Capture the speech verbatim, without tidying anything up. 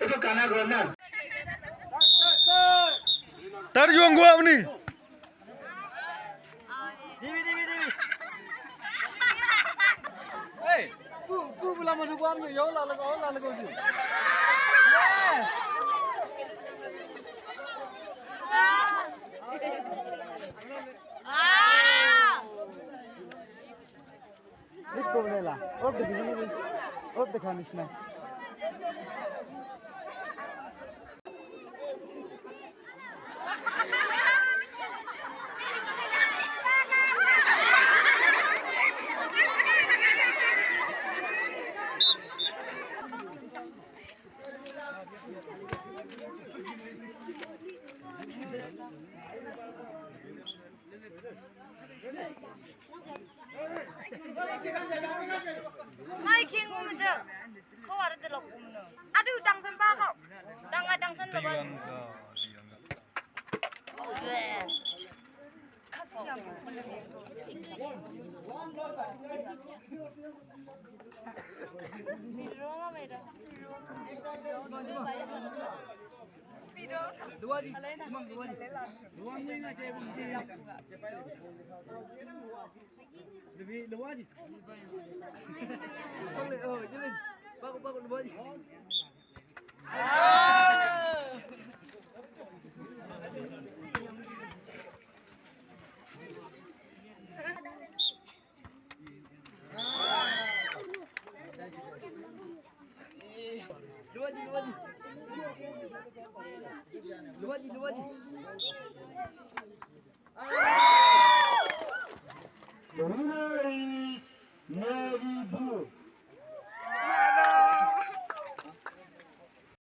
Itu kana gua na. Tar juang gua mending. Dibi, dibi, dibi. Hey, ku, ku bula masuk warung ya, Allah, Allah, Allah, Allah. Yes. Ikko bela. Oh, dikini ni. Oh, dikhanis na. Mai king um je. Ko ar de lok um no. Adu dang sen ba ko. Dang a dang sen lo ba. Dua ji, cuma dua ji. Dua ji na cai. Lebih dua ji. Oh, jadi. Bagus, bagus, dua ji. Dua ji, dua ji. Dua ji, dua ji. The winner is Navy Blue.